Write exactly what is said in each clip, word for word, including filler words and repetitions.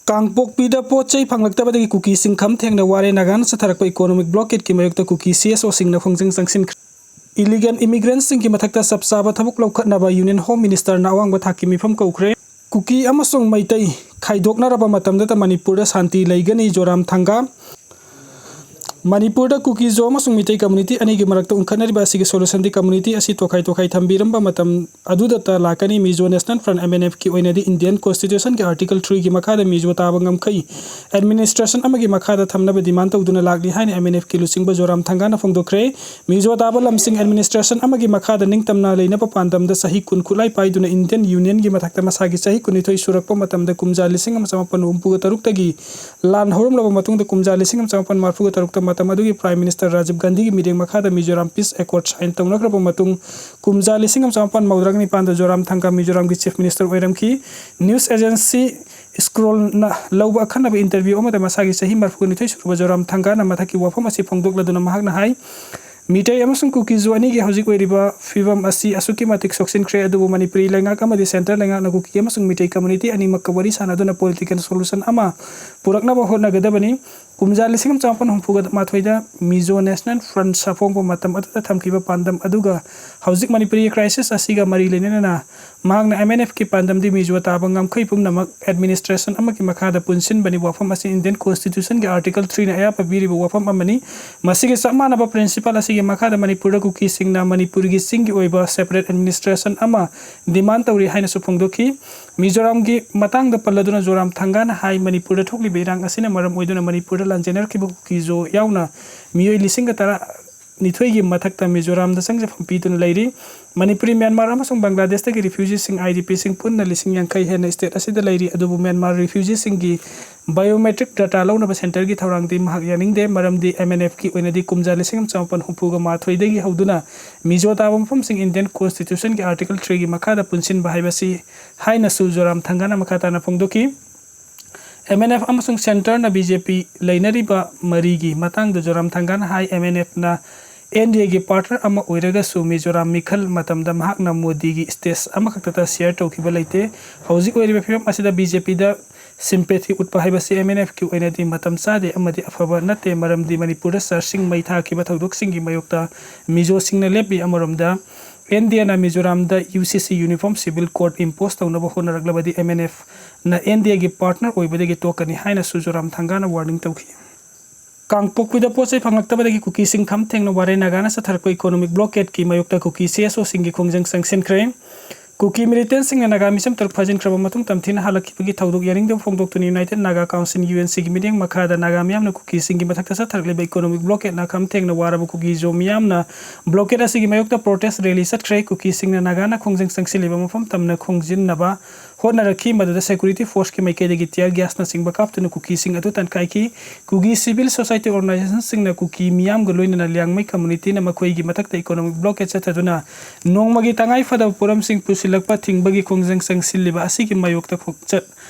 ꯀꯥꯡꯄꯣꯛꯄꯤꯗ ꯄꯣꯠ ꯆꯩ ꯐꯪꯂꯛꯇꯕꯗꯒꯤ ꯀꯨꯀꯤꯁꯤꯡ ꯈꯝ ꯊꯦꯡꯅ ꯋꯥꯔꯦ꯫ ꯅꯥꯒꯥꯅ ꯆꯠꯊꯔꯛꯄ economic blockade-ꯀꯤ ꯃꯥꯌꯣꯛꯇ ꯀꯨꯀꯤ C S O-ꯁꯤꯡꯅ ꯈꯣꯡꯖꯪ ꯆꯪꯁꯤꯟꯈ꯭ꯔꯦ꯫ Illegal immigrant-ꯁꯤꯡꯒꯤ ꯃꯊꯛꯇ ꯆꯞ ꯆꯥꯕ ꯊꯕꯛ ꯂꯧꯈꯠꯅꯕ Union Home Minister-ꯅ ꯑꯋꯥꯡꯕ ꯊꯥꯛꯀꯤ ꯃꯤꯐꯝ ꯀꯧꯈ꯭ꯔꯦ꯫ ꯀꯨꯀꯤ ꯑꯃꯁꯨꯡ ꯃꯩꯇꯩ ꯈꯥꯏꯗꯣꯛꯅꯔꯕ ꯃꯇꯝꯗꯇ ꯃꯅꯤꯄꯨꯔꯗ ꯁꯥꯟꯇꯤ ꯂꯩꯒꯅꯤ, ꯖꯣꯔꯥꯝ ꯊꯪꯒꯥ꯫ ꯃꯅꯤꯄꯨꯔꯗ ꯀꯨꯀꯤ-ꯖꯣ ꯑꯃꯁꯨꯡ ꯃꯤꯇꯩ community ꯑꯅꯤꯒꯤ ꯃꯔꯛꯇ ꯎꯪꯈꯠꯅꯔꯤꯕ ꯑꯁꯤꯒꯤ solution-ꯗꯤ community ꯑꯁꯤ ꯇꯣꯈꯥꯏ ꯇꯣꯈꯥꯏ ꯊꯝꯕꯤꯔꯝꯕ ꯃꯇꯝ ꯑꯗꯨꯗꯇ ꯂꯥꯛꯀꯅꯤ꯫ Mizo National Front, M N F-ꯀꯤ ꯑꯣꯏꯅꯗꯤ Indian Constitution-ꯒꯤ Article three-ꯒꯤ ꯃꯈꯥꯗ ꯃꯤꯖꯣ ꯇꯥꯕ ꯉꯝꯈꯩ administration ꯑꯃꯒꯤ ꯃꯈꯥꯗ ꯊꯝꯅꯕ demand ꯇꯧꯗꯨꯅ ꯂꯥꯛꯂꯤ ꯍꯥꯏꯅ M N F-ꯀꯤ ꯂꯨꯆꯤꯡꯕ ꯖꯣꯔꯥꯝ ꯊꯪꯒꯥꯅ ꯐꯣꯡꯗꯣꯛꯈ꯭ꯔꯦ꯫ ꯃꯤꯖꯣ ꯇꯥꯕ ꯂꯝꯁꯤꯡ administration ꯑꯃꯒꯤ ꯃꯈꯥꯗ ꯅꯤꯡꯇꯝꯅ ꯂꯩꯅꯕ ꯄꯥꯟꯗꯝꯗ ꯆꯍꯤ ꯀꯨꯟ ꯈꯨꯠꯂꯥꯏ ꯄꯥꯏꯗꯨꯅ Indian Union-ꯒꯤ ꯃꯊꯛꯇ ꯃꯁꯥꯒꯤ ꯆꯍꯤ ꯀꯨꯟꯅꯤꯊꯣꯏ ꯁꯨꯔꯛꯄ ꯃꯇꯝꯗ ꯀꯨꯝꯖꯥ ꯂꯤꯁꯤꯡ ꯑꯃ ꯆꯃꯥꯄꯟ ꯍꯨꯝꯐꯨꯒ ꯇꯔꯨꯛꯇꯒꯤ ꯂꯥꯟ ꯍꯧꯔꯝꯂꯕ ꯃꯇꯨꯡꯗ ꯀꯨꯝꯖꯥ ꯂꯤꯁꯤꯡ ꯑꯃ ꯆꯃꯥꯄꯟ ꯃꯔꯤꯐꯨꯒ ꯇꯔꯨꯛꯇ ꯃꯇꯝ ꯑꯗꯨꯒꯤ Prime Minister ꯔꯥꯖꯤꯕ ꯒꯥꯟꯙꯤꯒꯤ ꯃꯤꯠꯌꯦꯡ ꯃꯈꯥꯗ ꯃꯤꯖꯣꯔꯥꯝ peace accord sign ꯇꯧꯅꯈ꯭ꯔꯕ ꯃꯇꯨꯡ ꯀꯨꯝꯖꯥ ꯂꯤꯁꯤꯡ ꯑꯃ ꯆꯃꯥꯄꯟ ꯃꯧꯗ꯭ꯔꯥ ꯅꯤꯄꯥꯟꯗ ꯖꯣꯔꯥꯝ ꯊꯪꯒꯥ ꯃꯤꯖꯣꯔꯥꯝꯒꯤ Chief Minister ꯑꯣꯏꯔꯝꯈꯤ꯫ News agency Scroll-ꯅ ꯂꯧꯕ ꯑꯈꯟꯅꯕ interview ꯑꯃꯗ ꯃꯁꯥꯒꯤ ꯆꯍꯤ ꯃꯔꯤꯐꯨꯅꯤꯊꯣꯏ ꯁꯨꯔꯕ ꯖꯣꯔꯥꯝ ꯊꯪꯒꯥꯅ ꯃꯊꯛꯀꯤ ꯋꯥꯐꯝ ꯑꯁꯤ ꯐꯣꯡꯗꯣꯛꯂꯗꯨꯅ ꯃꯍꯥꯛꯅ ꯍꯥꯏ, ꯃꯤꯇꯩ ꯑꯃꯁꯨꯡ ꯀꯨꯀꯤ-ꯖꯣ ꯑꯅꯤꯒꯤ ꯍꯧꯖꯤꯛ ꯑꯣꯏꯔꯤꯕ ꯐꯤꯕꯝ ꯑꯁꯤ ꯑꯁꯨꯛꯀꯤ ꯃꯇꯤꯛ ꯁꯣꯛꯆꯤꯟꯈ꯭ꯔꯦ, ꯑꯗꯨꯕꯨ ꯃꯅꯤꯄꯨꯔꯤ ꯂꯩꯉꯥꯛ ꯑꯃꯗꯤ centre ꯂꯩꯉꯥꯛꯅ ꯀꯨꯀꯤ ꯑꯃꯁꯨꯡ ꯃꯤꯇꯩ community ꯑꯅꯤꯃꯛꯀ ꯋꯥꯔꯤ ꯁꯥꯅꯗꯨꯅ political solution ꯑꯃ ꯄꯨꯔꯛꯅꯕ ꯍꯣꯠꯅꯒꯗꯕꯅꯤ꯫ ꯀꯨꯝꯖꯥ ꯂꯤꯁꯤꯡ ꯑꯃ ꯆꯃꯥꯄꯟ ꯍꯨꯝꯐꯨꯒ ꯃꯥꯊꯣꯏꯗ Mizo National Front ꯁꯥꯐꯣꯡꯕ ꯃꯇꯝ ꯑꯗꯨꯗ ꯊꯝꯈꯤꯕ ꯄꯥꯟꯗꯝ ꯑꯗꯨꯒ ꯍꯧꯖꯤꯛ ꯃꯅꯤꯄꯨꯔꯤ crisis ꯑꯁꯤꯒ ꯃꯔꯤ ꯂꯩꯅꯅ ꯃꯍꯥꯛꯅ M N F-ꯀꯤ ꯄꯥꯟꯗꯝꯗꯤ ꯃꯤꯖꯣ ꯇꯥꯕ ꯉꯝꯈꯩ ꯄꯨꯝꯅꯃꯛ administration ꯑꯃꯒꯤ ꯃꯈꯥꯗ ꯄꯨꯟꯁꯤꯟꯕꯅꯤ꯫ ꯋꯥꯐꯝ ꯑꯁꯤ Indian Constitution-ꯒꯤ Article three-ꯅ ꯑꯌꯥꯕ ꯄꯤꯔꯤꯕ ꯋꯥꯐꯝ ꯑꯃꯅꯤ꯫ ꯃꯁꯤꯒꯤ ꯆꯞ ꯃꯥꯟꯅꯕ principle ꯑꯁꯤꯒꯤ ꯃꯈꯥꯗ ꯃꯅꯤꯄꯨꯔꯗ ꯀꯨꯀꯤꯁꯤꯡꯅ ꯃꯅꯤꯄꯨꯔꯒꯤ ꯆꯤꯡꯒꯤ ꯑꯣꯏꯕ separate administration ꯑꯃ demand ꯇꯧꯔꯤ ꯍꯥꯏꯅꯁꯨ ꯐꯣꯡꯗꯣꯛꯈꯤ꯫ ꯃꯤꯖꯣꯔꯥꯝꯒꯤ ꯃꯇꯥꯡꯗ ꯄꯜꯂꯗꯨꯅ ꯖꯣꯔꯥꯝ ꯊꯪꯒꯥꯅ ꯍꯥꯏ, ꯃꯅꯤꯄꯨꯔꯗ ꯊꯣꯛꯂꯤꯕ ꯏꯔꯥꯡ ꯑꯁꯤꯅ ꯃꯔꯝ ꯑꯣꯏꯗꯨꯅ ꯃꯅꯤꯄꯨꯔꯗ ꯂꯥꯟꯖꯦꯟꯅꯔꯛꯈꯤꯕ ꯀꯨꯀꯤ-ꯖꯣ ꯌꯥꯎꯅ ꯃꯤꯑꯣꯏ ꯂꯤꯁꯤꯡꯒ ꯇꯔꯥ ꯅꯤꯊꯣꯏꯒꯤ ꯃꯊꯛꯇ ꯃꯤꯖꯣꯔꯥꯝꯗ ꯆꯪꯖꯐꯝ ꯄꯤꯗꯨꯅ ꯂꯩꯔꯤ꯫ ꯃꯅꯤꯄꯨꯔꯤ, ꯃ꯭ꯌꯥꯟꯃꯥꯔ ꯑꯃꯁꯨꯡ ꯕꯪꯒ꯭ꯂꯥꯗꯦꯁꯇꯒꯤ refugee-ꯁꯤꯡ, I D P-ꯁꯤꯡ ꯄꯨꯟꯅ ꯂꯤꯁꯤꯡ ꯌꯥꯡꯈꯩ ꯍꯦꯟꯅ state ꯑꯁꯤꯗ ꯂꯩꯔꯤ, ꯑꯗꯨꯕꯨ ꯃ꯭ꯌꯥꯟꯃꯥꯔ refugee-ꯁꯤꯡꯒꯤ biometric data ꯂꯧꯅꯕ centre-ꯒꯤ ꯊꯧꯔꯥꯡꯗꯤ ꯃꯍꯥꯛ ꯌꯥꯅꯤꯡꯗꯦ, ꯃꯔꯝꯗꯤ M N F-ꯀꯤ ꯑꯣꯏꯅꯗꯤ ꯀꯨꯝꯖꯥ ꯂꯤꯁꯤꯡ ꯑꯃ ꯆꯃꯥꯄꯟ ꯍꯨꯝꯐꯨꯒ ꯃꯥꯊꯣꯏꯗꯒꯤ ꯍꯧꯗꯨꯅ ꯃꯤꯖꯣ ꯇꯥꯕ ꯃꯐꯝꯁꯤꯡ Indian Constitution-ꯒꯤ Article three-ꯒꯤ ꯃꯈꯥꯗ ꯄꯨꯟꯁꯤꯟꯕ ꯍꯥꯏꯕꯁꯤ ꯍꯥꯏꯅꯁꯨ ꯖꯣꯔꯥꯝ ꯊꯪꯒꯥꯅ ꯃꯈꯥ ꯇꯥꯅ ꯐꯣꯡꯗꯣꯛꯈꯤ꯫ M N F ꯑꯃꯁꯨꯡ centre-ꯅ B J P ꯂꯩꯅꯔꯤꯕ ꯃꯔꯤꯒꯤ ꯃꯇꯥꯡꯗ ꯖꯣꯔꯥꯝ ꯊꯪꯒꯥꯅ ꯍꯥꯏ, M N F-ꯅ ꯑꯦꯟ ꯗꯤ ꯑꯦꯒꯤ ꯄꯥꯔꯠꯅꯔ ꯑꯃ ꯑꯣꯏꯔꯒꯁꯨ ꯃꯤꯖꯣꯔꯥꯝ ꯃꯤꯈꯜ ꯃꯇꯝꯗ ꯃꯍꯥꯛꯅ ꯃꯣꯗꯤꯒꯤ ꯁ꯭ꯇꯦꯖ ꯑꯃꯈꯛꯇꯗ ꯁꯤꯌꯔ ꯇꯧꯈꯤꯕ ꯂꯩꯇꯦ꯫ ꯍꯧꯖꯤꯛ ꯑꯣꯏꯔꯤꯕ ꯐꯤꯕꯝ ꯑꯁꯤꯗ ꯕꯤ ꯖꯦ ꯄꯤꯗ ꯁꯤꯝꯄꯦꯊꯤ ꯎꯠꯄ ꯍꯥꯏꯕꯁꯤ ꯑꯦꯝ ꯑꯦꯟ ꯑꯦꯐꯀꯤ ꯑꯣꯏꯅꯗꯤ ꯃꯇꯝ ꯆꯥꯗꯦ ꯑꯃꯗꯤ ꯑꯐꯕ ꯅꯠꯇꯦ, ꯃꯔꯝꯗꯤ ꯃꯅꯤꯄꯨꯔꯗ ꯆꯔꯆꯁꯤꯡ ꯃꯩ ꯊꯥꯈꯤꯕ ꯊꯧꯗꯣꯛꯁꯤꯡꯒꯤ ꯃꯥꯌꯣꯛꯇ ꯃꯤꯖꯣꯁꯤꯡꯅ ꯂꯦꯞꯄꯤ꯫ ꯑꯃꯔꯣꯝꯗ ꯑꯦꯟ ꯗꯤ ꯑꯦꯅ ꯃꯤꯖꯣꯔꯥꯝꯗ ꯌꯨ ꯁꯤ ꯁꯤ ꯌꯨꯅꯤꯐꯣꯔꯝ ꯁꯤꯚꯤꯜ ꯀꯣꯗ ꯏꯝꯄꯣꯁ ꯇꯧꯅꯕ ꯍꯣꯠꯅꯔꯛꯂꯕꯗꯤ ꯑꯦꯝ ꯑꯦꯟ ꯑꯦꯐꯅ ꯑꯦꯟ ꯗꯤ ꯑꯦꯒꯤ ꯄꯥꯔꯠꯅꯔ ꯑꯣꯏꯕꯗꯒꯤ ꯇꯣꯛꯀꯅꯤ ꯍꯥꯏꯅꯁꯨ ꯖꯣꯔꯥꯝ ꯊꯪꯒꯥꯅ ꯋꯥꯔꯅꯤꯡ ꯇꯧꯈꯤ꯫ ꯀꯥꯡꯄꯣꯛꯄꯤꯗ ꯄꯣꯠ ꯆꯩ ꯐꯪꯂꯛꯇꯕꯗꯒꯤ ꯀꯨꯀꯤꯁꯤꯡ ꯈꯝ ꯊꯦꯡꯅ ꯋꯥꯔꯦ꯫ ꯅꯥꯒꯥꯅ ꯆꯠꯊꯔꯛꯄ ꯏꯀꯣꯅꯣꯃꯤꯛ ꯕ꯭ꯂꯣꯀꯦꯗꯀꯤ ꯃꯥꯌꯣꯛꯇ ꯀꯨꯀꯤ ꯁꯤ ꯑꯦꯁ ꯑꯣꯁꯤꯡꯒꯤ ꯈꯣꯡꯖꯪ ꯆꯪꯁꯤꯟꯈ꯭ꯔꯦ꯫ ꯀꯨꯀꯤ ꯃꯤꯂꯤꯇꯦꯟꯁꯤꯡꯅ ꯅꯥꯒꯥ ꯃꯤꯁꯝ ꯇꯔꯨꯛ ꯐꯥꯖꯤꯟꯈ꯭ꯔꯕ ꯃꯇꯨꯡ ꯇꯝꯊꯤꯅ ꯍꯜꯂꯛꯈꯤꯕꯒꯤ ꯊꯧꯗꯣꯛ ꯌꯥꯅꯤꯡꯗꯕ ꯐꯣꯡꯗꯣꯛꯇꯨꯅ united Naga council, U N ꯁꯤꯒꯤ ꯃꯤꯠꯌꯦꯡ ꯃꯈꯥꯗ ꯅꯥꯒꯥ ꯃꯤꯌꯥꯝꯅ ꯀꯨꯀꯤꯁꯤꯡꯒꯤ ꯃꯊꯛꯇ ꯆꯠꯊꯔꯛꯂꯤꯕ ꯏꯀꯣꯅꯣꯃꯤꯛ ꯕ꯭ꯂꯣꯀꯦꯗꯅ ꯈꯝ ꯊꯦꯡꯅ ꯋꯥꯔꯕ ꯀꯨꯀꯤ ꯖꯣ ꯃꯤꯌꯥꯝꯅ ꯕ꯭ꯂꯣꯀꯦꯗ ꯑꯁꯤꯒꯤ ꯃꯥꯌꯣꯛꯇ ꯄ꯭ꯔꯣꯇꯦꯁ ꯔꯦꯂꯤ ꯆꯠꯈ꯭ꯔꯦ꯫ ꯀꯨꯀꯤꯁꯤꯡꯅ ꯅꯥꯒꯥꯅ ꯈꯣꯡꯖꯪ ꯆꯪꯁꯤꯜꯂꯤꯕ ꯃꯐꯝ ꯇꯝꯅ ꯈꯣꯡꯖꯤꯟꯅꯕ ꯍꯣꯠꯅꯔꯛꯈꯤ, ꯃꯗꯨꯗ ꯁꯦꯀ꯭ꯌꯨꯔꯤꯇꯤ ꯐꯣꯔꯁꯀꯤ ꯃꯥꯏꯀꯩꯗꯒꯤ ꯇꯤꯌꯔ ꯒ꯭ꯌꯥꯁꯅꯆꯤꯡꯕ ꯀꯥꯞꯇꯨꯅ ꯀꯨꯀꯤꯁꯤꯡ ꯑꯗꯨ ꯇꯟꯈꯥꯏꯈꯤ꯫ ꯀꯨꯀꯤ ꯁꯤꯚꯤꯜ ꯁꯣꯁꯥꯏꯇꯤ ꯑꯣꯔꯒꯅꯥꯏꯖꯦꯁꯟꯁꯤꯡꯅ ꯀꯨꯀꯤ ꯃꯤꯌꯥꯝꯒ ꯂꯣꯏꯅꯅ ꯂꯤꯌꯥꯡꯃꯩ ꯀꯝꯃꯨꯅꯤꯇꯤꯅ ꯃꯈꯣꯏꯒꯤ ꯃꯊꯛꯇ ꯏꯀꯣꯅꯣꯃꯤꯛ ꯕ꯭ꯂꯣꯀꯦꯗ ꯆꯠꯊꯗꯨꯅ ꯅꯣꯡꯃꯒꯤ ꯇꯉꯥꯏ ꯐꯗꯕ ꯄꯣꯠꯂꯝꯁꯤꯡ ꯄꯨꯁꯤꯜꯂꯛꯄ ꯊꯤꯡꯕꯒꯤ ꯈꯣꯡꯖꯪ ꯆꯪꯁꯤꯜꯂꯤꯕ ꯑꯁꯤꯒꯤ ꯃꯥꯌꯣꯛꯇ ꯈꯣꯡꯆꯠ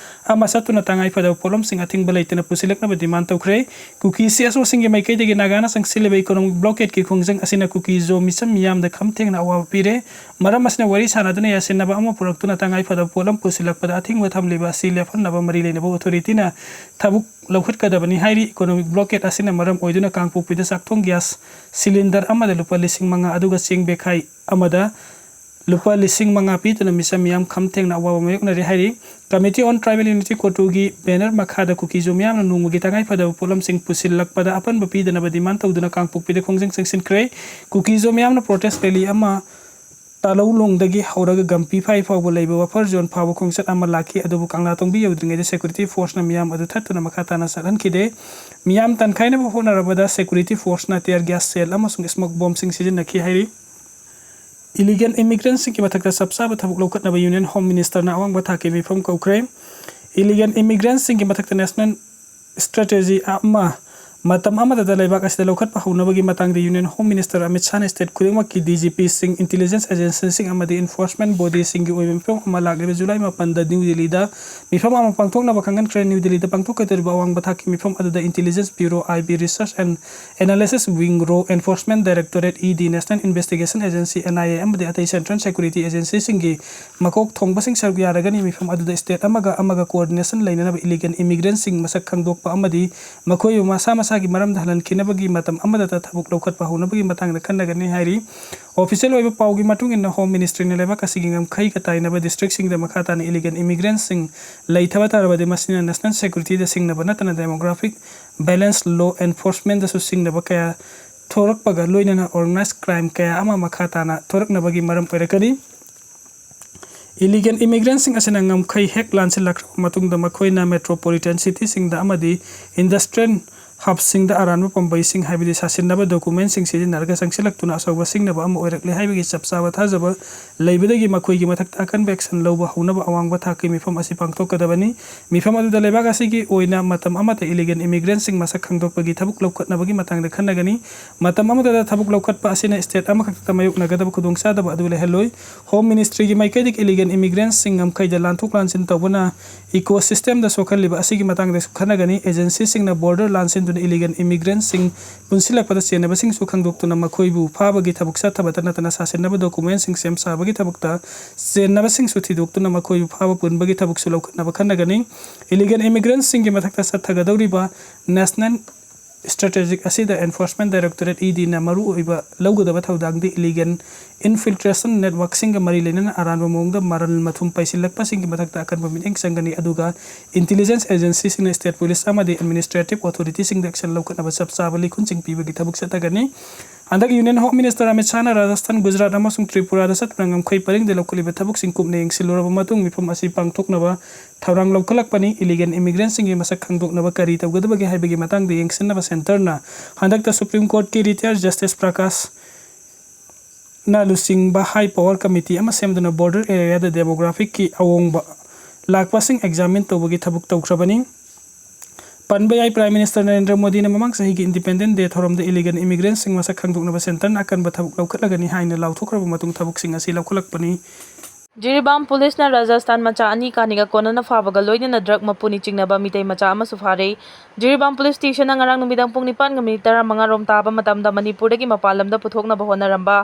ꯑꯃ ꯆꯠꯇꯨꯅ ꯇꯉꯥꯏ ꯐꯗꯕ ꯄꯣꯠꯂꯝꯁꯤꯡ ꯑꯊꯤꯡꯕ ꯂꯩꯇꯅ ꯄꯨꯁꯤꯜꯂꯛꯅꯕ ꯗꯤꯃꯥꯟ ꯇꯧꯈ꯭ꯔꯦ꯫ ꯀꯨꯀꯤ ꯁꯤ ꯑꯦꯁ ꯑꯣꯁꯤꯡꯒꯤ ꯃꯥꯏꯀꯩꯗꯒꯤ ꯅꯥꯒꯥꯅ ꯆꯪꯁꯤꯜꯂꯤꯕ ꯏꯀꯣꯅꯣꯃꯤꯛ ꯕ꯭ꯂꯣꯀꯦꯗꯀꯤ ꯈꯣꯡꯖꯪ ꯑꯁꯤꯅ ꯀꯨꯀꯤ ꯖꯣ ꯃꯤꯁꯝ ꯃꯤꯌꯥꯝꯗ ꯈꯝ ꯊꯦꯡꯅ ꯑꯋꯥꯕ ꯄꯤꯔꯦ꯫ ꯃꯔꯝ ꯑꯁꯤꯅ ꯋꯥꯔꯤ ꯁꯥꯅꯗꯨꯅ ꯌꯥꯁꯤꯟꯅꯕ ꯑꯃ ꯄꯨꯔꯛꯇꯨꯅ ꯇꯉꯥꯏ ꯐꯗꯕ ꯄꯣꯠꯂꯝ ꯄꯨꯁꯤꯜꯂꯛꯄꯗ ꯑꯊꯤꯡꯕ ꯊꯝꯂꯤꯕ ꯑꯁꯤ ꯂꯦꯞꯍꯟꯅꯕ ꯃꯔꯤ ꯂꯩꯅꯕ ꯑꯣꯊꯣꯔꯤꯇꯤꯅ ꯊꯕꯛ ꯂꯧꯈꯠꯀꯗꯕꯅꯤ ꯍꯥꯏꯔꯤ꯫ ꯏꯀꯣꯅꯣꯃꯤꯛ ꯕ꯭ꯂꯣꯀꯦꯗ ꯑꯁꯤꯅ ꯃꯔꯝ ꯑꯣꯏꯗꯨꯅ ꯀꯥꯡꯄꯣꯛꯄꯤꯗ ꯆꯥꯛꯊꯣꯡ ꯒ꯭ꯌꯥꯁ ꯁꯤꯂꯤꯟꯗꯔ ꯑꯃꯗ ꯂꯨꯄꯥ ꯂꯤꯁꯤꯡ ꯃꯉꯥ ꯑꯗꯨꯒ ꯆꯦꯡ ꯕꯦꯈꯥꯏ ꯑꯃꯗ ꯂꯨꯄꯥ ꯂꯤꯁꯤꯡ ꯃꯉꯥ ꯄꯤꯗꯨꯅ ꯃꯤꯆꯝ ꯃꯤꯌꯥꯝ ꯈꯝ ꯊꯦꯡꯅ ꯑꯋꯥꯕ ꯃꯥꯌꯣꯛꯅꯔꯤ ꯍꯥꯏꯔꯤ꯫ Committee on Tribal Unity, ꯀꯣꯇꯨꯒꯤ ꯕꯦꯅꯔ ꯃꯈꯥꯗ ꯀꯨꯀꯤ ꯖꯣ ꯃꯤꯌꯥꯝꯅ ꯅꯣꯡꯃꯒꯤ ꯇꯉꯥꯏ ꯐꯗꯕ ꯄꯣꯠꯂꯝꯁꯤꯡ ꯄꯨꯁꯤꯜꯂꯛꯄꯗ ꯑꯄꯟꯕ ꯄꯤꯗꯅꯕ ꯗꯤꯃꯥꯟ ꯇꯧꯗꯨꯅ ꯀꯥꯡꯄꯣꯛꯄꯤꯗ ꯈꯣꯡꯖꯪ ꯆꯪꯁꯤꯟꯈ꯭ꯔꯦ꯫ ꯀꯨꯀꯤ ꯖꯣ ꯃꯤꯌꯥꯝꯅ ꯄ꯭ꯔꯣꯇꯦꯁ ꯔꯦꯂꯤ ꯑꯃ ꯇꯥꯂꯧꯂꯣꯡꯗꯒꯤ ꯍꯧꯔꯒ ꯒꯝꯄꯤꯐꯥꯏ ꯐꯥꯎꯕ ꯂꯩꯕ ꯕꯐꯔ ꯖꯣꯟ ꯐꯥꯎꯕ ꯈꯣꯡꯆꯠ ꯑꯃ ꯂꯥꯛꯈꯤ, ꯑꯗꯨꯕꯨ ꯀꯪꯂꯥꯇꯣꯡꯕꯤ ꯌꯧꯗ꯭ꯔꯤꯉꯩꯗ ꯁꯦꯀ꯭ꯌꯨꯔꯤꯇꯤ ꯐꯣꯔꯁꯅ ꯃꯤꯌꯥꯝ ꯑꯗꯨ ꯊꯠꯇꯨꯅ ꯃꯈꯥ ꯇꯥꯅ ꯆꯠꯍꯟꯈꯤꯗꯦ꯫ ꯃꯤꯌꯥꯝ ꯇꯟꯈꯥꯏꯅꯕ ꯍꯣꯠꯅꯔꯕꯗ ꯁꯦꯀ꯭ꯌꯨꯔꯤꯇꯤ ꯐꯣꯔꯁꯅ ꯇꯤꯌꯔ ꯒ꯭ꯌꯥꯁ ꯁꯦꯜ ꯑꯃꯁꯨꯡ ꯁ꯭ꯃꯣꯛ ꯕꯣꯝꯁꯤꯡ ꯁꯤꯖꯤꯟꯅꯈꯤ ꯍꯥꯏꯔꯤ꯫ ꯏꯂꯤꯒꯦꯜ ꯏꯃꯤꯒ꯭ꯔꯦꯟꯁꯤꯡꯒꯤ ꯃꯊꯛꯇ ꯆꯞ ꯆꯥꯕ ꯊꯕꯛ ꯂꯧꯈꯠꯅꯕ ꯌꯨꯅꯤꯌꯟ ꯍꯣꯝ ꯃꯤꯅꯤꯁꯇꯔꯅ ꯑꯋꯥꯡꯕ ꯊꯥꯛꯀꯤ ꯃꯤꯐꯝ ꯀꯧꯈ꯭ꯔꯦ꯫ ꯏꯂꯤꯒꯦꯜ ꯏꯃꯤꯒ꯭ꯔꯦꯟꯁꯤꯡꯒꯤ ꯃꯊꯛꯇ ꯅꯦꯁꯅꯦꯜ ꯁ꯭ꯇ꯭ꯔꯦꯇꯦꯖꯤ ꯑꯃ ꯃꯇꯝ ꯑꯃꯗꯗ ꯂꯩꯕꯥꯛ ꯑꯁꯤꯗ ꯂꯧꯈꯠꯄ ꯍꯧꯅꯕꯒꯤ ꯃꯇꯥꯡꯗ Union Home Minister Amit ꯁꯥꯍꯅ state ꯈꯨꯗꯤꯡꯃꯛꯀꯤ D G Pꯁꯤꯡ, intelligence agencyꯁꯤꯡ ꯑꯃꯗꯤ enforcement bodyꯁꯤꯡꯒꯤ ꯑꯣꯏꯕ ꯃꯤꯐꯝ ꯑꯃ ꯂꯥꯛꯂꯤꯕ July ꯃꯥꯄꯟꯗ New Delhiꯗ ꯃꯤꯐꯝ ꯑꯃ ꯄꯥꯡꯊꯣꯛꯅꯕ ꯈꯪꯍꯟꯈ꯭ꯔꯦ꯫ New Delhiꯗ ꯄꯥꯡꯊꯣꯛꯀꯗꯧꯔꯤꯕ ꯑꯋꯥꯡꯕ ꯊꯥꯛꯀꯤ ꯃꯤꯐꯝ ꯑꯗꯨꯗ Intelligence Bureau, I B Research and Analysis Wing, RAW, Enforcement Directorate, E D, National Investigation Agency, N I A, ꯑꯃꯗꯤ ꯑꯇꯩ central security agencyꯁꯤꯡꯒꯤ ꯃꯀꯣꯛ ꯊꯣꯡꯕꯁꯤꯡ ꯁꯔꯨꯛ ꯌꯥꯔꯒꯅꯤ꯫ ꯃꯤꯐꯝ ꯑꯗꯨꯗ state ꯑꯃꯒ ꯑꯃꯒ coordination ꯂꯩꯅꯅꯕ illegal immigrantꯁꯤꯡ ꯃꯁꯛ ꯈꯪꯗꯣꯛꯄ ꯑꯃꯗꯤ ꯃꯈꯣꯏꯕꯨ ꯃꯁꯥ ꯃꯁꯥꯒꯤ ꯃꯔꯝꯗ ꯍꯜꯍꯟꯈꯤꯅꯕꯒꯤ ꯃꯇꯝ ꯑꯃꯗꯇ ꯊꯕꯛ ꯂꯧꯈꯠꯄ ꯍꯧꯅꯕꯒꯤ ꯃꯇꯥꯡꯗ ꯈꯟꯅꯒꯅꯤ ꯍꯥꯏꯔꯤ꯫ Official ꯑꯣꯏꯕ ꯄꯥꯎꯒꯤ ꯃꯇꯨꯡ ꯏꯟꯅ, Home Ministryꯅ ꯂꯩꯕꯥꯛ ꯑꯁꯤꯒꯤ ꯉꯝꯈꯩꯒ ꯇꯥꯏꯅꯕ districtꯁꯤꯡꯗ ꯃꯈꯥ ꯇꯥꯅ illegal immigrantꯁꯤꯡ ꯂꯩꯊꯕ ꯇꯥꯔꯕꯗꯤ, ꯃꯁꯤꯅ national securityꯗ ꯁꯤꯡꯅꯕ ꯅꯠꯇꯅ demographic balance, law enforcementꯗꯁꯨ ꯁꯤꯡꯅꯕ ꯀꯌꯥ ꯊꯣꯔꯛꯄꯒ ꯂꯣꯏꯅꯅ organized crime ꯀꯌꯥ ꯑꯃ ꯃꯈꯥ ꯇꯥꯅ ꯊꯣꯔꯛꯅꯕꯒꯤ ꯃꯔꯝ ꯑꯣꯏꯔꯛꯀꯅꯤ꯫ Illegal immigrantꯁꯤꯡ ꯑꯁꯤꯅ ꯉꯝꯈꯩ ꯍꯦꯛ ꯂꯥꯟꯁꯤꯜꯂꯛꯈ꯭ꯔꯕ ꯃꯇꯨꯡꯗ, ꯃꯈꯣꯏꯅ metropolitan cityꯁꯤꯡꯗ ꯑꯃꯗꯤ industrial hubꯁꯤꯡꯗ ꯑꯔꯥꯟꯕ ꯄꯥꯝꯕꯩꯁꯤꯡ, ꯍꯥꯏꯕꯗꯤ ꯁꯥꯁꯤꯟꯅꯕ documentꯁꯤꯡ ꯁꯤꯖꯤꯟꯅꯔꯒ ꯆꯪꯁꯤꯜꯂꯛꯇꯨꯅ ꯑꯆꯧꯕ ꯁꯤꯡꯅꯕ ꯑꯃ ꯑꯣꯏꯔꯛꯂꯦ ꯍꯥꯏꯕꯒꯤ ꯆꯞ ꯆꯥꯕ ꯊꯥꯖꯕ ꯂꯩꯕꯗꯒꯤ, ꯃꯈꯣꯏꯒꯤ ꯃꯊꯛꯇ ꯑꯀꯟꯕ action ꯂꯧꯕ ꯍꯧꯅꯕ ꯑꯋꯥꯡꯕ ꯊꯥꯛꯀꯤ ꯃꯤꯐꯝ ꯑꯁꯤ ꯄꯥꯡꯊꯣꯛꯀꯗꯕꯅꯤ꯫ ꯃꯤꯐꯝ ꯑꯗꯨꯗ ꯂꯩꯕꯥꯛ ꯑꯁꯤꯒꯤ ꯑꯣꯏꯅ ꯃꯇꯝ ꯑꯃꯠꯇ illegal immigrantꯁꯤꯡ ꯃꯁꯛ ꯈꯪꯗꯣꯛꯄꯒꯤ ꯊꯕꯛ ꯂꯧꯈꯠꯅꯕꯒꯤ ꯃꯇꯥꯡꯗ ꯈꯟꯅꯒꯅꯤ꯫ ꯃꯇꯝ ꯑꯃꯠꯇꯗ ꯊꯕꯛ ꯂꯧꯈꯠꯄ ꯑꯁꯤꯅ state ꯑꯃꯈꯛꯇ ꯃꯥꯌꯣꯛꯅꯒꯗꯕ ꯈꯨꯗꯣꯡꯆꯥꯗꯕ ꯑꯗꯨ ꯂꯩꯍꯜꯂꯣꯏ꯫ Home Ministryꯒꯤ ꯃꯥꯏꯀꯩꯗꯒꯤ illegal immigrantꯁꯤꯡ ꯉꯝꯈꯩꯗ ꯂꯥꯟꯊꯣꯛ ꯂꯥꯟꯁꯤꯟ ꯇꯧꯕꯅ ecosystemꯗ ꯁꯣꯛꯍꯜꯂꯤꯕ ꯑꯁꯤꯒꯤ ꯃꯇꯥꯡꯗꯁꯨ ꯈꯟꯅꯒꯅꯤ꯫ Agencyꯁꯤꯡꯅ border ꯂꯥꯟꯁꯤꯟꯗꯨꯅ illegal immigrantꯁꯤꯡ ꯄꯨꯟꯁꯤꯜꯂꯛꯄꯗ ꯆꯦꯟꯅꯕꯁꯤꯡꯁꯨ ꯈꯪꯗꯣꯛꯇꯨꯅ ꯃꯈꯣꯏꯕꯨ ꯐꯥꯕꯒꯤ ꯊꯕꯛ ꯆꯠꯊꯕꯇ ꯅꯠꯇꯅ, ꯁꯥꯁꯤꯟꯅꯕ documentꯁꯤꯡ ꯁꯦꯝ ꯁꯥꯕꯒꯤ ꯊꯕꯛꯇ ꯆꯦꯟꯅꯕꯁꯤꯡꯁꯨ ꯊꯤꯗꯣꯛꯇꯨꯅ ꯃꯈꯣꯏꯕꯨ ꯐꯥꯕ ꯄꯨꯟꯕꯒꯤ ꯊꯕꯛꯁꯨ ꯂꯧꯈꯠꯅꯕ ꯈꯟꯅꯒꯅꯤ꯫ Illegal immigrantꯁꯤꯡꯒꯤ ꯃꯊꯛꯇ ꯆꯠꯊꯒꯗꯧꯔꯤꯕ national strategic ꯑꯁꯤꯗ Enforcement Directorate, EDꯅ ꯃꯔꯨꯑꯣꯏꯕ ꯂꯧꯒꯗꯕ ꯊꯧꯗꯥꯡꯗꯤ illegal infiltration networkꯁꯤꯡꯒ ꯃꯔꯤ ꯂꯩꯅꯅ ꯑꯔꯥꯟꯕ ꯃꯑꯣꯡꯗ ꯃꯔꯜ ꯃꯊꯨꯝ ꯄꯩꯁꯤꯜꯂꯛꯄꯁꯤꯡꯒꯤ ꯃꯊꯛꯇ ꯑꯀꯟꯕ ꯃꯤꯠꯌꯦꯡ ꯆꯪꯒꯅꯤ, ꯑꯗꯨꯒ intelligence agencyꯁꯤꯡꯅ state police ꯑꯃꯗꯤ administrative authorityꯁꯤꯡꯗ action ꯂꯧꯈꯠꯅꯕ ꯆꯞ ꯆꯥꯕ ꯂꯤꯈꯨꯟꯁꯤꯡ ꯄꯤꯕꯒꯤ ꯊꯕꯛ ꯆꯠꯊꯒꯅꯤ꯫ ꯍꯟꯗꯛ Union Home Minister Amit ꯁꯥꯍꯅ Rajasthan, Gujarat ꯑꯃꯁꯨꯡ ꯇ꯭ꯔꯤꯄꯨꯔꯥꯗ ꯆꯠꯇꯨꯅ ꯉꯝꯈꯩ ꯄꯔꯤꯡꯗ ꯂꯧꯈꯠꯂꯤꯕ ꯊꯕꯛꯁꯤꯡ ꯀꯨꯞꯅ ꯌꯦꯡꯁꯤꯜꯂꯨꯔꯕ ꯃꯇꯨꯡ, ꯃꯤꯐꯝ ꯑꯁꯤ ꯄꯥꯡꯊꯣꯛꯅꯕ ꯊꯧꯔꯥꯡ ꯂꯧꯈꯠꯂꯛꯄꯅꯤ꯫ Illegal immigrantꯁꯤꯡꯒꯤ ꯃꯁꯛ ꯈꯪꯗꯣꯛꯅꯕ ꯀꯔꯤ ꯇꯧꯒꯗꯕꯒꯦ ꯍꯥꯏꯕꯒꯤ ꯃꯇꯥꯡꯗ ꯌꯦꯡꯁꯤꯟꯅꯕ centreꯅ ꯍꯟꯗꯛꯇ Supreme Courtꯀꯤ retired Justice Prakashꯅ ꯂꯨꯆꯤꯡꯕ High Power Committee ꯑꯃ ꯁꯦꯝꯗꯨꯅ border areaꯗ demographicꯀꯤ ꯑꯍꯣꯡꯕ ꯂꯥꯛꯄꯁꯤꯡ examine ꯇꯧꯕꯒꯤ ꯊꯕꯛ ꯇꯧꯈ꯭ꯔꯕꯅꯤ꯫ ꯄꯟꯕ ꯌꯥꯏ, Prime Minister ꯅꯔꯦꯟꯗ꯭ꯔ ꯃꯣꯗꯤꯅ ꯃꯃꯥꯡ ꯆꯍꯤꯒꯤ Independence Day ꯊꯧꯔꯝꯗ illegal immigrantꯁꯤꯡ ꯃꯁꯛ ꯈꯪꯗꯣꯛꯅꯕ centreꯅ ꯑꯀꯟꯕ ꯊꯕꯛ ꯂꯧꯈꯠꯂꯒꯅꯤ ꯍꯥꯏꯅ ꯂꯥꯎꯊꯣꯛꯈ꯭ꯔꯕ ꯃꯇꯨꯡ ꯊꯕꯛꯁꯤꯡ ꯑꯁꯤ ꯂꯧꯈꯠꯂꯛꯄꯅꯤ꯫ ꯖꯤꯔꯤꯕꯥꯝ ꯄꯨꯂꯤꯁꯅ ꯔꯥꯖꯁꯊꯥꯟ ꯃꯆꯥ ꯑꯅꯤ ꯀꯥꯅꯤꯒ ꯀꯣꯟꯅꯅ ꯐꯥꯕꯒ ꯂꯣꯏꯅꯅ drug ꯃꯄꯨꯅꯤ ꯆꯤꯡꯅꯕ ꯃꯤꯇꯩ ꯃꯆꯥ ꯑꯃꯁꯨ ꯐꯥꯔꯦ꯫ ꯖꯤꯔꯤꯕꯥꯝ ꯄꯨꯂꯤꯁ ꯁ꯭ꯇꯦꯁꯟꯅ ꯉꯔꯥꯡ ꯅꯨꯃꯤꯗꯥꯡ ꯄꯨꯡ ꯅꯤꯄꯥꯟꯒ ꯃꯤꯅꯤꯠ ꯇꯔꯥꯃꯉꯥ ꯔꯣꯝ ꯇꯥꯕ ꯃꯇꯝꯗ ꯃꯅꯤꯄꯨꯔꯗꯒꯤ ꯃꯄꯥꯟ ꯂꯝꯗ ꯄꯨꯊꯣꯛꯅꯕ ꯍꯣꯠꯅꯔꯝꯕ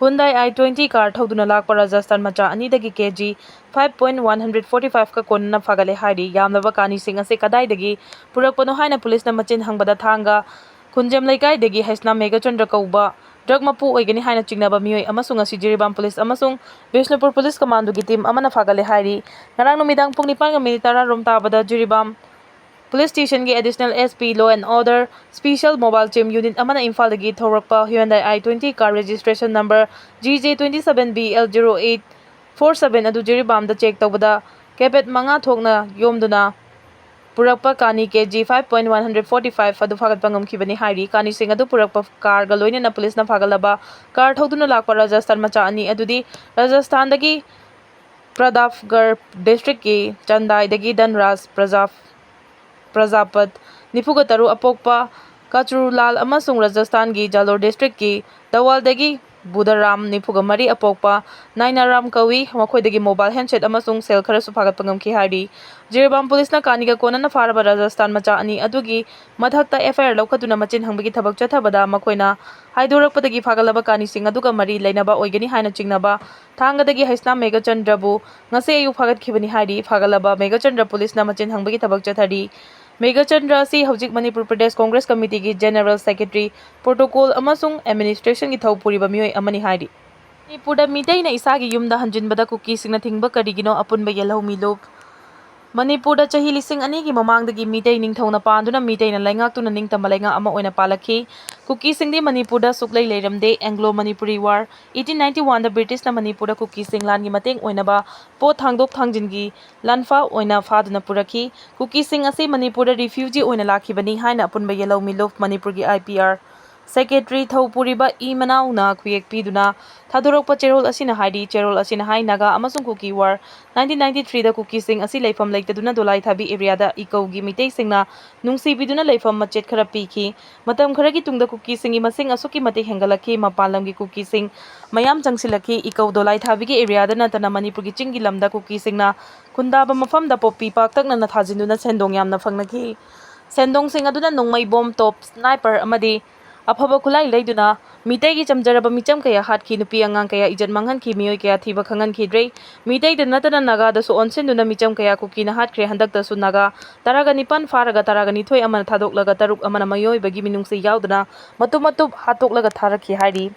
Hyundai i twenty car ꯊꯧꯗꯨꯅ ꯂꯥꯛꯄ ꯔꯥꯖꯁꯊꯥꯟ ꯃꯆꯥ ꯑꯅꯤꯗꯒꯤ ꯀꯦ G five point one hundred forty five ꯀ ꯀꯣꯟꯅꯅ ꯐꯥꯒꯠꯂꯦ ꯍꯥꯏꯔꯤ꯫ ꯌꯥꯝꯂꯕ ꯀꯥꯅꯤꯁꯤꯡ ꯑꯁꯤ ꯀꯗꯥꯏꯗꯒꯤ ꯄꯨꯔꯛꯄꯅꯣ ꯍꯥꯏꯅ ꯄꯨꯂꯤꯁꯅ ꯃꯆꯤꯟ ꯍꯪꯕꯗ ꯊꯥꯡꯒ ꯈꯨꯟꯖꯦꯝ ꯂꯩꯀꯥꯏꯗꯒꯤ ꯍꯩꯁꯅꯥꯝ ꯃꯦꯘꯆꯟꯗ꯭ꯔ ꯀꯧꯕ drug ꯃꯄꯨ ꯑꯣꯏꯒꯅꯤ ꯍꯥꯏꯅ ꯆꯤꯡꯅꯕ ꯃꯤꯑꯣꯏ ꯑꯃꯁꯨ ꯉꯁꯤ ꯖꯤꯔꯤꯕꯥꯝ ꯄꯨꯂꯤꯁ ꯑꯃꯁꯨꯡ ꯕꯤꯁꯅꯨꯄꯨꯔ ꯄꯨꯂꯤꯁ ꯀꯃꯥꯟꯗꯣꯒꯤ team ꯑꯃꯅ ꯐꯥꯒꯠꯂꯦ ꯍꯥꯏꯔꯤ꯫ ꯉꯔꯥꯡ ꯅꯨꯃꯤꯗꯥꯡ ꯄꯨꯡ ꯅꯤꯄꯥꯟꯒ ꯃꯤꯅꯤꯠ ꯇꯔꯥ ꯔꯣꯝ ꯇꯥꯕꯗ ꯖꯤꯔꯤꯕꯥꯝ ꯄꯨꯂꯤꯁ ꯁ꯭ꯇꯦꯁꯟꯒꯤ Additional S P Law and Order Special Mobile Team Unit ꯑꯃꯅ ꯏꯝꯐꯥꯜꯗꯒꯤ ꯊꯧꯔꯛꯄ Hyundai i twenty car registration number G J twenty seven B L zero eight four seven ꯑꯗꯨ ꯖꯤꯔꯤꯕꯥꯝꯗ check ꯇꯧꯕꯗ carpet ꯃꯉꯥ ꯊꯣꯛꯅ ꯌꯣꯝꯗꯨꯅ ꯄꯨꯔꯛꯄ ꯀꯥꯅꯤ ꯀꯦ G five point one hundred forty five ꯑꯗꯨ ꯐꯥꯒꯠꯄ ꯉꯝꯈꯤꯕꯅꯤ ꯍꯥꯏꯔꯤ꯫ ꯀꯥꯅꯤꯁꯤꯡ ꯑꯗꯨ ꯄꯨꯔꯛꯄ carꯒ ꯂꯣꯏꯅꯅ ꯄꯨꯂꯤꯁꯅ ꯐꯥꯒꯠꯂꯕ car ꯊꯧꯗꯨꯅ ꯂꯥꯛꯄ ꯔꯥꯖꯁꯊꯥꯟ ꯃꯆꯥ ꯑꯅꯤ ꯑꯗꯨꯗꯤ ꯔꯥꯖꯁꯊꯥꯟꯗꯒꯤ ꯄ꯭ꯔꯗꯥꯞꯒꯔ districtꯀꯤ ꯆꯟꯗꯥꯏꯗꯒꯤ ꯙꯟꯔꯥꯖ ꯄ꯭ꯔꯖꯥ ꯄ꯭ꯔꯖꯥꯄꯠ ꯅꯤꯐꯨꯒ ꯇꯔꯨꯛ ꯑꯄꯣꯛꯄ ꯀꯆꯔꯨꯂꯥꯜ ꯑꯃꯁꯨꯡ ꯔꯥꯖꯁꯊꯥꯟꯒꯤ ꯖꯥꯂꯣꯔ districtꯀꯤ ꯗꯋꯥꯜꯗꯒꯤ ꯕꯨꯙꯔꯥꯝ ꯅꯤꯐꯨꯒ ꯃꯔꯤ ꯑꯄꯣꯛꯄ ꯅꯥꯏꯅꯥꯔꯥꯝ ꯀꯧꯏ꯫ ꯃꯈꯣꯏꯗꯒꯤ mobile handset ꯑꯃꯁꯨꯡ cell ꯈꯔꯁꯨ ꯐꯥꯒꯠꯄ ꯉꯝꯈꯤ ꯍꯥꯏꯔꯤ꯫ ꯖꯤꯔꯤꯕꯥꯝ ꯄꯨꯂꯤꯁꯅ ꯀꯥꯅꯤꯒ ꯀꯣꯟꯅꯅ ꯐꯥꯔꯕ ꯔꯥꯖꯁꯊꯥꯟ ꯃꯆꯥ ꯑꯅꯤ ꯑꯗꯨꯒꯤ ꯃꯊꯛꯇ F I R ꯂꯧꯈꯠꯇꯨꯅ ꯃꯆꯤꯟ ꯍꯪꯕꯒꯤ ꯊꯕꯛ ꯆꯠꯊꯕꯗ ꯃꯈꯣꯏꯅ ꯍꯥꯏꯗꯣꯔꯛꯄꯗꯒꯤ ꯐꯥꯒꯠꯂꯕ ꯀꯥꯅꯤꯁꯤꯡ ꯑꯗꯨꯒ ꯃꯔꯤ ꯂꯩꯅꯕ ꯑꯣꯏꯒꯅꯤ ꯍꯥꯏꯅ ꯆꯤꯡꯅꯕ ꯊꯥꯡꯒꯗꯒꯤ ꯍꯩꯁꯅꯥꯝ ꯃꯦꯘꯆꯟꯗ꯭ꯔꯕꯨ ꯉꯁꯤ ꯑꯌꯨꯛ ꯐꯥꯒꯠꯈꯤꯕꯅꯤ ꯍꯥꯏꯔꯤ꯫ ꯐꯥꯒꯠꯂꯕ ꯃꯦꯘꯆꯟꯗ꯭ꯔ ꯄꯨꯂꯤꯁꯅ ꯃꯆꯤꯟ ꯍꯪꯕꯒꯤ ꯊꯕꯛ ꯆꯠꯊꯔꯤ꯫ ꯃꯦꯘꯆꯟꯗ꯭ꯔ ꯑꯁꯤ ꯍꯧꯖꯤꯛ Manipur Pradesh Congress ꯀꯃꯤꯇꯤꯒꯤ General Secretary, Protocol ꯑꯃꯁꯨꯡ Administrationꯒꯤ ꯊꯧ ꯄꯨꯔꯤꯕ ꯃꯤꯑꯣꯏ ꯑꯃꯅꯤ ꯍꯥꯏꯔꯤ꯫ ꯃꯅꯤꯄꯨꯔꯗ ꯃꯤꯇꯩꯅ ꯏꯁꯥꯒꯤ ꯌꯨꯝꯗ ꯍꯟꯖꯤꯟꯕꯗ ꯀꯨꯀꯤꯁꯤꯡꯅ ꯊꯤꯡꯕ ꯀꯔꯤꯒꯤꯅꯣ? ꯑꯄꯨꯟꯕ ꯌꯦꯜꯍꯧ ꯃꯤꯂꯨꯞ꯫ ꯃꯅꯤꯄꯨꯔꯗ ꯆꯍꯤ ꯂꯤꯁꯤꯡ ꯑꯅꯤꯒꯤ ꯃꯃꯥꯡꯗꯒꯤ ꯃꯤꯇꯩ ꯅꯤꯡꯊꯧꯅ ꯄꯥꯟꯗꯨꯅ ꯃꯤꯇꯩꯅ ꯂꯩꯉꯥꯛꯇꯨꯅ ꯅꯤꯡꯇꯝꯕ ꯂꯩꯉꯥꯛ ꯑꯃ ꯑꯣꯏꯅ ꯄꯥꯜꯂꯛꯈꯤ꯫ ꯀꯨꯀꯤꯁꯤꯡꯗꯤ ꯃꯅꯤꯄꯨꯔꯗ ꯁꯨꯛꯂꯩ ꯂꯩꯔꯝꯗꯦ꯫ Anglo Manipuri War eighteen ninety oneꯗ ꯕ꯭ꯔꯤꯇꯤꯁꯅ ꯃꯅꯤꯄꯨꯔꯗ ꯀꯨꯀꯤꯁꯤꯡ ꯂꯥꯟꯒꯤ ꯃꯇꯦꯡ ꯑꯣꯏꯅꯕ ꯄꯣꯠ ꯊꯥꯡꯗꯣꯛ ꯊꯥꯡꯖꯤꯟꯒꯤ ꯂꯥꯟꯐꯥ ꯑꯣꯏꯅ ꯐꯥꯗꯨꯅ ꯄꯨꯔꯛꯈꯤ꯫ ꯀꯨꯀꯤꯁꯤꯡ ꯑꯁꯤ ꯃꯅꯤꯄꯨꯔꯗ refugee ꯑꯣꯏꯅ ꯂꯥꯛꯈꯤꯕꯅꯤ ꯍꯥꯏꯅ ꯑꯄꯨꯟꯕ ꯌꯦꯜꯍꯧ ꯃꯤꯂꯨꯞ, ꯃꯅꯤꯄꯨꯔꯒꯤ I P R secretary ꯊꯧꯄꯨꯔꯤꯕ E ꯃꯅꯥꯎꯅ ꯈꯨꯌꯦꯛ ꯄꯤꯗꯨꯅ ꯊꯥꯗꯣꯔꯛꯄ ꯆꯦꯔꯣꯜ ꯑꯁꯤꯅ ꯍꯥꯏꯔꯤ꯫ ꯆꯦꯔꯣꯜ ꯑꯁꯤꯅ ꯍꯥꯏ, ꯅꯥꯒꯥ ꯑꯃꯁꯨꯡ ꯀꯨꯀꯤ ꯋꯥꯔ nineteen ninety-three ꯗ ꯀꯨꯀꯤꯁꯤꯡ ꯑꯁꯤ ꯂꯩꯐꯝ ꯂꯩꯇꯗꯨꯅ ꯗꯣꯂꯥꯏ ꯊꯥꯕꯤ ꯑꯦꯔꯤꯌꯥꯗ ꯏꯀꯧꯒꯤ ꯃꯤꯇꯩꯁꯤꯡꯅ ꯅꯨꯡꯁꯤꯕꯤꯗꯨꯅ ꯂꯩꯐꯝ ꯃꯆꯦꯠ ꯈꯔ ꯄꯤꯈꯤ꯫ ꯃꯇꯝ ꯈꯔꯒꯤ ꯇꯨꯡꯗ ꯀꯨꯀꯤꯁꯤꯡꯒꯤ ꯃꯁꯤꯡ ꯑꯁꯨꯛꯀꯤ ꯃꯇꯤꯛ ꯍꯦꯟꯒꯠꯂꯛꯈꯤ, ꯃꯄꯥꯟ ꯂꯝꯒꯤ ꯀꯨꯀꯤꯁꯤꯡ ꯃꯌꯥꯝ ꯆꯪꯁꯤꯜꯂꯛꯈꯤ꯫ ꯏꯀꯧ ꯗꯣꯂꯥꯏ ꯊꯥꯕꯤꯒꯤ ꯑꯦꯔꯤꯌꯥꯗ ꯅꯠꯇꯅ ꯃꯅꯤꯄꯨꯔꯒꯤ ꯆꯤꯡꯒꯤ ꯂꯝꯗ ꯀꯨꯀꯤꯁꯤꯡꯅ ꯈꯨꯟꯗꯥꯕ ꯃꯐꯝꯗ ꯄꯣꯄꯤ ꯄꯥꯛꯇꯛꯅꯅ ꯊꯥꯖꯤꯟꯗꯨꯅ ꯁꯦꯟꯗꯣꯡ ꯌꯥꯝꯅ ꯐꯪꯅꯈꯤ꯫ ꯁꯦꯟꯗꯣꯡꯁꯤꯡ ꯑꯗꯨꯅ ꯅꯣꯡꯃꯩ ꯕꯣꯝ, ꯇꯣꯞ, ꯁ꯭ꯅꯥꯏꯄꯔ ꯑꯃꯗꯤ ꯑꯐꯕ ꯈꯨꯠꯂꯥꯏ ꯂꯩꯗꯨꯅ ꯃꯤꯇꯩꯒꯤ ꯆꯝꯖꯔꯕ ꯃꯤꯆꯝ ꯀꯌꯥ ꯍꯥꯠꯈꯤ, ꯅꯨꯄꯤ ꯑꯉꯥꯡ ꯀꯌꯥ ꯏꯖꯠ ꯃꯥꯡꯍꯟꯈꯤ, ꯃꯤꯑꯣꯏ ꯀꯌꯥ ꯊꯤꯕ ꯈꯪꯍꯟꯈꯤꯗ꯭ꯔꯦ꯫ ꯃꯤꯇꯩꯗ ꯅꯠꯇꯅ ꯅꯥꯒꯥꯗꯁꯨ ꯑꯣꯟꯁꯤꯟꯗꯨꯅ ꯃꯤꯆꯝ ꯀꯌꯥ ꯀꯨꯀꯤꯅ ꯍꯥꯠꯈ꯭ꯔꯦ꯫ ꯍꯟꯗꯛꯇꯁꯨ ꯅꯥꯒꯥ ꯇꯔꯥꯒ ꯅꯤꯄꯥꯟ ꯐꯥꯔꯒ ꯇꯔꯥꯒ ꯅꯤꯊꯣꯏ ꯑꯃꯅ ꯊꯥꯗꯣꯛꯂꯒ ꯇꯔꯨꯛ ꯑꯃꯅ ꯃꯤꯑꯣꯏꯕꯒꯤ ꯃꯤꯅꯨꯡꯁꯤ ꯌꯥꯎꯗꯅ ꯃꯇꯨꯞ ꯃꯇꯨꯞ ꯍꯥꯠꯇꯣꯛꯂꯒ ꯊꯥꯔꯛꯈꯤ ꯍꯥꯏꯔꯤ꯫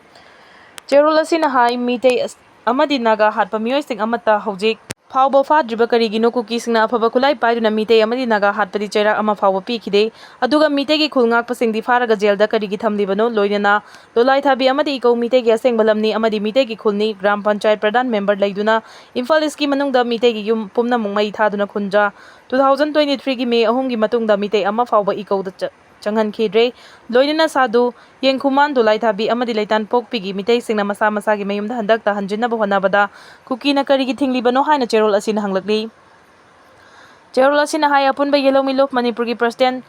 ꯆꯦꯔꯣꯜ ꯑꯁꯤꯅ ꯍꯥꯏ, ꯃꯤꯇꯩ ꯑꯁ-, ꯑꯃꯗꯤ ꯅꯥꯒꯥ ꯍꯥꯠꯄ ꯃꯤꯑꯣꯏꯁꯤꯡ ꯑꯃꯠꯇ ꯍꯧꯖꯤꯛ ꯐꯥꯎꯕ ꯐꯥꯗ꯭ꯔꯤꯕ ꯀꯔꯤꯒꯤꯅꯣ? ꯀꯨꯀꯤꯁꯤꯡꯅ ꯑꯐꯕ ꯈꯨꯠꯂꯥꯏ ꯄꯥꯏꯗꯨꯅ ꯃꯤꯇꯩ ꯑꯃꯗꯤ ꯅꯥꯒꯥ ꯍꯥꯠꯄꯗꯤ ꯆꯩꯔꯥꯛ ꯑꯃ ꯐꯥꯎꯕ ꯄꯤꯈꯤꯗꯦ꯫ ꯑꯗꯨꯒ ꯃꯤꯇꯩꯒꯤ ꯈꯨꯜ ꯉꯥꯛꯄꯁꯤꯡꯗꯤ ꯐꯥꯔꯒ ꯖꯦꯜꯗ ꯀꯔꯤꯒꯤ ꯊꯝꯂꯤꯕꯅꯣ? ꯂꯣꯏꯅꯅ ꯗꯣꯂꯥꯏ ꯊꯥꯕꯤ ꯑꯃꯗꯤ ꯏꯀꯧ ꯃꯤꯇꯩꯒꯤ ꯑꯁꯦꯡꯕ ꯂꯝꯅꯤ ꯑꯃꯗꯤ ꯃꯤꯇꯩꯒꯤ ꯈꯨꯜꯅꯤ꯫ ꯒ꯭ꯔꯥꯝ ꯄꯟꯆꯥꯌꯠ ꯄ꯭ꯔꯙꯥꯟ ꯃꯦꯝꯕꯔ ꯂꯩꯗꯨꯅ ꯏꯝꯐꯥꯜ ꯏꯁꯀꯤ ꯃꯅꯨꯡꯗ ꯃꯤꯇꯩꯒꯤ ꯌꯨꯝ ꯄꯨꯝꯅꯃꯛ ꯃꯩ ꯊꯥꯗꯨꯅ ꯈꯨꯟꯖꯥ two thousand twenty-three ꯒꯤ ꯃꯦ ꯑꯍꯨꯝꯒꯤ ꯃꯇꯨꯡꯗ ꯃꯤꯇꯩ ꯑꯃ ꯐꯥꯎꯕ ꯏꯀꯧꯗ ꯆ-, ꯆꯪꯍꯟꯈꯤꯗ꯭ꯔꯦ꯫ ꯂꯣꯏꯅꯅ ꯁꯥꯗꯨ ꯌꯦꯡꯈꯨꯃꯥꯟ, ꯗꯣꯂꯥꯏꯊꯥꯕꯤ ꯑꯃꯗꯤ ꯂꯩꯇꯥꯟꯄꯣꯛꯄꯤꯒꯤ ꯃꯤꯇꯩꯁꯤꯡꯅ ꯃꯁꯥ ꯃꯁꯥꯒꯤ ꯃꯌꯨꯝꯗ ꯍꯟꯗꯛꯇ ꯍꯟꯖꯤꯟꯅꯕ ꯍꯣꯠꯅꯕꯗ ꯀꯨꯀꯤꯅ ꯀꯔꯤꯒꯤ ꯊꯤꯡꯂꯤꯕꯅꯣ ꯍꯥꯏꯅ ꯆꯦꯔꯣꯜ ꯑꯁꯤꯅ ꯍꯪꯂꯛꯂꯤ꯫ ꯆꯦꯔꯣꯜ ꯑꯁꯤꯅ ꯍꯥꯏ, ꯑꯄꯨꯟꯕ Yellow Mill of Manipur ꯒꯤ ꯄ꯭ꯔꯁꯤꯗꯦꯟ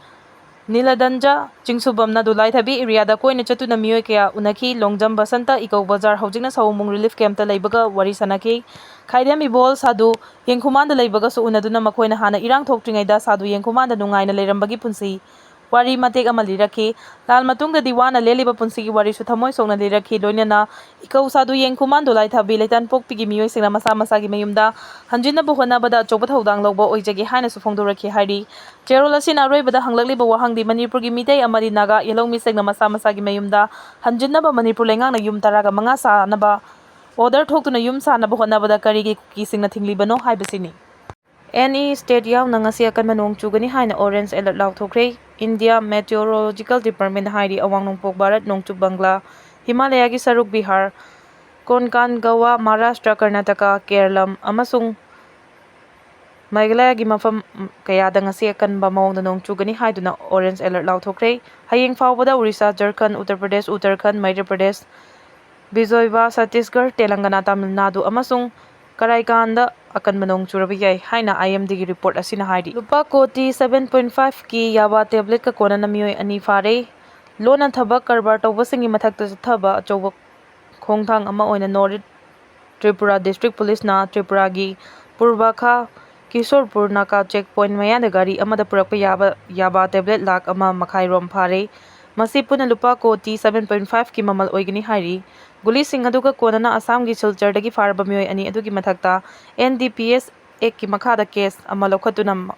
ꯅꯤꯂꯗꯟꯖ ꯆꯤꯡꯁꯨꯕꯝꯅ ꯗꯣꯂꯥꯏꯊꯥꯕꯤ ꯑꯦꯔꯤꯌꯥꯗ ꯀꯣꯏꯅ ꯆꯠꯇꯨꯅ ꯃꯤꯑꯣꯏ ꯀꯌꯥ ꯎꯅꯈꯤ꯫ ꯂꯣꯡꯖꯝ ꯕꯁꯟꯇ ꯏꯀꯧ ꯕꯖꯥꯔ, ꯍꯧꯖꯤꯛꯅ ꯁꯥꯋꯣꯝꯕꯨꯡ ꯔꯤꯂꯤꯐ ꯀꯦꯝꯞꯇ ꯂꯩꯕꯒ ꯋꯥꯔꯤ ꯁꯥꯅꯈꯤ꯫ ꯈꯥꯏꯗꯦꯝ ꯏꯕꯣꯜ ꯁꯥꯗꯨ ꯌꯦꯡꯈꯨꯃꯥꯟꯗ ꯂꯩꯕꯒꯁꯨ ꯎꯅꯗꯨꯅ ꯃꯈꯣꯏꯅ ꯍꯥꯟꯅ ꯏꯔꯥꯡ ꯊꯣꯛꯇ꯭ꯔꯤꯉꯩꯗ ꯁꯥꯗꯨ ꯌꯦꯡꯈꯨꯃꯥꯟꯗ ꯅꯨꯡꯉꯥꯏꯅ ꯂꯩꯔꯝꯕꯒꯤ ꯄꯨꯟꯁꯤ ꯋꯥꯔꯤ ꯃꯇꯦꯛ ꯑꯃ ꯂꯤꯔꯛꯈꯤ꯫ ꯂꯥꯜ ꯃꯇꯨꯡꯗꯗꯤ ꯋꯥꯅ ꯂꯦꯜꯂꯤꯕ ꯄꯨꯟꯁꯤꯒꯤ ꯋꯥꯔꯤꯁꯨ ꯊꯃꯣꯏ ꯁꯣꯛꯅ ꯂꯤꯔꯛꯈꯤ꯫ ꯂꯣꯏꯅꯅ ꯏꯀꯧ ꯁꯥꯗꯨ ꯌꯦꯡꯈꯨꯃꯥꯟ ꯗꯣꯂꯥꯏꯊꯥꯕꯤ ꯂꯩꯇꯥꯟꯄꯣꯛꯄꯤꯒꯤ ꯃꯤꯑꯣꯏꯁꯤꯡꯅ ꯃꯁꯥ ꯃꯁꯥꯒꯤ ꯃꯌꯨꯝꯗ ꯍꯟꯖꯤꯟꯅꯕ ꯍꯣꯠꯅꯕꯗ ꯑꯆꯧꯕ ꯊꯧꯗꯥꯡ ꯂꯧꯕ ꯑꯣꯏꯖꯒꯦ ꯍꯥꯏꯅꯁꯨ ꯐꯣꯡꯗꯣꯔꯛꯈꯤ ꯍꯥꯏꯔꯤ꯫ ꯆꯦꯔꯣꯜ ꯑꯁꯤꯅ ꯑꯔꯣꯏꯕꯗ ꯍꯪꯂꯛꯂꯤꯕ ꯋꯥꯍꯪꯗꯤ ꯃꯅꯤꯄꯨꯔꯒꯤ ꯃꯤꯇꯩ ꯑꯃꯗꯤ ꯅꯥꯒꯥ ꯌꯦꯜꯍꯧꯃꯤꯁꯤꯡꯅ ꯃꯁꯥ ꯃꯁꯥꯒꯤ ꯃꯌꯨꯝꯗ ꯍꯟꯖꯤꯟꯅꯕ ꯃꯅꯤꯄꯨꯔ ꯂꯩꯉꯥꯛꯅ ꯌꯨꯝ ꯇꯔꯥꯒ ꯃꯉꯥ ꯁꯥꯅꯕ order ꯊꯣꯛꯇꯨꯅ ꯌꯨꯝ ꯁꯥꯅꯕ ꯍꯣꯠꯅꯕꯗ ꯀꯔꯤꯒꯤ ꯀꯨꯀꯤꯁꯤꯡꯅ ꯊꯤꯡꯂꯤꯕꯅꯣ ꯍꯥꯏꯕꯁꯤꯅꯤ꯫ Any state ꯌꯥꯎꯅ ꯉꯁꯤ ꯑꯀꯟꯕ ꯅꯣꯡ ꯆꯨꯒꯅꯤ ꯍꯥꯏꯅ orange alert ꯂꯥꯎꯊꯣꯛꯈ꯭ꯔꯦ꯫ India Meteorological Department ꯍꯥꯏꯔꯤ, ꯑꯋꯥꯡ ꯅꯣꯡꯄꯣꯛ ꯚꯥꯔꯠ, ꯅꯣꯡꯆꯨꯞ ꯕꯪꯒ꯭ꯂꯥ, ꯍꯤꯃꯥꯂꯌꯥꯒꯤ ꯁꯔꯨꯛ ꯕꯤꯍꯥꯔ, ꯀꯣꯟꯀꯥꯟ, ꯒꯋꯥ, ꯃꯍꯥꯔꯥꯁꯇ꯭ꯔ, ꯀꯔꯅꯥꯇꯀꯥ, ꯀꯦꯔꯂꯝ ꯑꯃꯁꯨꯡ ꯃꯦꯘꯥꯂꯌꯥꯒꯤ ꯃꯐꯝ ꯀꯌꯥꯗ ꯉꯁꯤ ꯑꯀꯟꯕ ꯃꯑꯣꯡꯗ ꯅꯣꯡ ꯆꯨꯒꯅꯤ ꯍꯥꯏꯗꯨꯅ orange alert ꯂꯥꯎꯊꯣꯛꯈ꯭ꯔꯦ꯫ ꯍꯌꯦꯡ ꯐꯥꯎꯕꯗ ꯑꯣꯔꯤꯁꯥ, ꯖꯔꯈꯟ, ꯎꯠꯇꯔ ꯄ꯭ꯔꯗꯦꯁ, ꯎꯠꯇꯔꯈꯟ, ꯃꯩꯙ꯭ꯌ ꯄ꯭ꯔꯗꯦꯁ, ꯕꯤꯖꯣꯏꯕꯥ, ꯆꯇꯤꯁꯒꯔ, ꯇꯦꯂꯪꯒꯅꯥ, ꯇꯥꯃꯤꯜ ꯅꯥꯗꯨ ꯑꯃꯁꯨꯡ ꯀꯔꯥꯏꯀꯥꯟꯗ ꯑꯀꯟꯕ ꯅꯣꯡ ꯆꯨꯔꯕ ꯌꯥꯏ ꯍꯥꯏꯅ IMDꯒꯤ report ꯑꯁꯤꯅ ꯍꯥꯏꯔꯤ꯫ ꯂꯨꯄꯥ ꯀꯣꯇꯤ seven point five ꯀꯤ ꯌꯥꯕꯥ tabletꯀ ꯀꯣꯟꯅꯅ ꯃꯤꯑꯣꯏ ꯑꯅꯤ ꯐꯥꯔꯦ꯫ ꯂꯣꯟꯅ ꯊꯕꯛ ꯀꯔꯕꯥꯔ ꯇꯧꯕꯁꯤꯡꯒꯤ ꯃꯊꯛꯇ ꯆꯠꯊꯕ ꯑꯆꯧꯕ ꯈꯣꯡꯊꯥꯡ ꯑꯃ ꯑꯣꯏꯅ North East Tripura District Policeꯅ ꯇ꯭ꯔꯤꯄꯨꯔꯥꯒꯤ ꯄꯨꯔꯕꯥꯈꯥ ꯀꯤꯁꯣꯔꯄꯨꯔ ꯅꯥꯀꯥ check point ꯃꯌꯥꯗ ꯒꯥꯔꯤ ꯑꯃꯗ ꯄꯨꯔꯛꯄ ꯌꯥꯕ ꯌꯥꯕꯥ tablet ꯂꯥꯈ ꯑꯃ ꯃꯈꯥꯏ ꯔꯣꯝ ꯐꯥꯔꯦ꯫ ꯃꯁꯤ ꯄꯨꯟꯅ ꯂꯨꯄꯥ ꯀꯣꯇꯤ seven point five ꯀꯤ ꯃꯃꯜ ꯑꯣꯏꯒꯅꯤ ꯍꯥꯏꯔꯤ꯫ ꯒꯨꯂꯤꯁꯤꯡ ꯑꯗꯨꯒ ꯀꯣꯟꯅꯅ ꯑꯁꯥꯝꯒꯤ ꯁꯤꯜꯆꯔꯗꯒꯤ ꯐꯥꯔꯕ ꯃꯤꯑꯣꯏ ꯑꯅꯤ ꯑꯗꯨꯒꯤ ꯃꯊꯛꯇ NDPS Actꯀꯤ ꯃꯈꯥꯗ case ꯑꯃ ꯂꯧꯈꯠꯇꯨꯅ ꯃ-,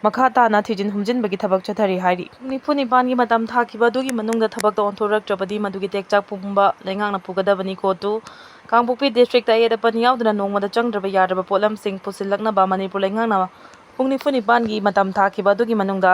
ꯃꯈꯥ ꯇꯥꯅ ꯊꯤꯖꯤꯟ ꯍꯨꯝꯖꯤꯟꯕꯒꯤ ꯊꯕꯛ ꯆꯠꯊꯔꯤ ꯍꯥꯏꯔꯤ꯫ ꯄꯨꯡ ꯅꯤꯐꯨ ꯅꯤꯄꯥꯟꯒꯤ ꯃꯇꯝ ꯊꯥꯈꯤꯕ ꯑꯗꯨꯒꯤ ꯃꯅꯨꯡꯗ ꯊꯕꯛꯇ ꯑꯣꯟꯊꯣꯔꯛꯇ꯭ꯔꯕꯗꯤ ꯃꯗꯨꯒꯤ ꯇꯦꯛꯆꯥꯛ ꯄꯨꯝꯕ ꯂꯩꯉꯥꯛꯅ ꯄꯨꯒꯗꯕꯅꯤ꯫ ꯀꯣꯇꯨ ꯀꯥꯡꯄꯣꯛꯄꯤ districtꯇ ꯑꯌꯦꯠ ꯑꯄꯟ ꯌꯥꯎꯗꯅ ꯅꯣꯡꯃꯗ ꯆꯪꯗ꯭ꯔꯕ ꯌꯥꯗ꯭ꯔꯕ ꯄꯣꯠꯂꯝꯁꯤꯡ ꯄꯨꯁꯤꯜꯂꯛꯅꯕ ꯃꯅꯤꯄꯨꯔ ꯂꯩꯉꯥꯛꯅ ꯄꯨꯡ ꯅꯤꯐꯨ ꯅꯤꯄꯥꯟꯒꯤ ꯃꯇꯝ ꯊꯥꯈꯤꯕ ꯑꯗꯨꯒꯤ ꯃꯅꯨꯡꯗ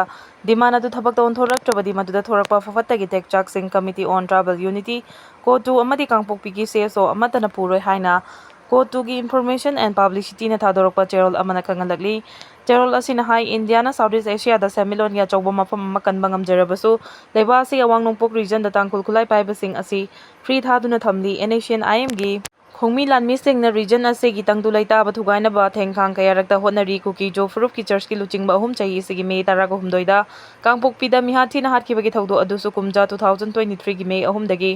demand ꯑꯗꯨ ꯊꯕꯛꯇ ꯑꯣꯟꯊꯣꯔꯛꯇ꯭ꯔꯕꯗꯤ ꯃꯗꯨꯗ ꯊꯣꯔꯛꯄ ꯑꯐ ꯐꯠꯇꯒꯤ ꯇꯦꯛꯆꯥꯛꯁꯤꯡ Committee on Tribal Unity, ꯀꯣꯇꯨ ꯑꯃꯗꯤ ꯀꯥꯡꯄꯣꯛꯄꯤꯒꯤ CSO ꯑꯃꯠꯇꯅ ꯄꯨꯔꯣꯏ ꯍꯥꯏꯅ ꯀꯣꯇꯨꯒꯤ Information and Publicityꯅ ꯊꯥꯗꯣꯔꯛꯄ ꯆꯦꯔꯣꯜ ꯑꯃꯅ ꯈꯪꯍꯜꯂꯛꯂꯤ꯫ ꯆꯦꯔꯣꯜ ꯑꯁꯤꯅ ꯍꯥꯏ, ꯏꯟꯗꯤꯌꯥꯅ South East Asiaꯗ ꯁꯦꯟꯃꯤꯠꯂꯣꯟꯒꯤ ꯑꯆꯧꯕ ꯃꯐꯝ ꯑꯃ ꯀꯟꯕ ꯉꯝꯖꯔꯕꯁꯨ, ꯂꯩꯕꯥꯛ ꯑꯁꯤꯒꯤ ꯑꯋꯥꯡ ꯅꯣꯡꯄꯣꯛ regionꯗ ꯇꯥꯡꯈꯨꯜ ꯈꯨꯠꯂꯥꯏ ꯄꯥꯏꯕꯁꯤꯡ ꯑꯁꯤ free ꯊꯥꯗꯨꯅ ꯊꯝꯂꯤ꯫ NSCN-IMꯒꯤ ꯈꯣꯡꯃꯤ ꯂꯥꯟꯃꯤꯁꯤꯡꯅ region ꯑꯁꯤꯒꯤ ꯇꯪꯗꯨ ꯂꯩꯇꯥꯕ ꯊꯨꯒꯥꯏꯅꯕ ꯊꯦꯡꯈꯥꯡ ꯀꯌꯥꯔꯛꯇ ꯍꯣꯠꯅꯔꯤ꯫ ꯀꯨꯀꯤ-ꯖꯣ ꯐꯨꯔꯨꯞꯀꯤ churchꯀꯤ ꯂꯨꯆꯤꯡꯕ ꯑꯍꯨꯝ ꯆꯍꯤ ꯑꯁꯤꯒꯤ May ꯇꯔꯥꯒ ꯍꯨꯝꯗꯣꯏꯗ ꯀꯥꯡꯄꯣꯛꯄꯤꯗ ꯃꯤꯍꯥꯠ ꯊꯤꯅ ꯍꯥꯠꯈꯤꯕꯒꯤ ꯊꯧꯗꯣꯛ ꯑꯗꯨꯁꯨ ꯀꯨꯝꯖꯥ two thousand twenty-threeꯒꯤ May ꯑꯍꯨꯝꯗꯒꯤ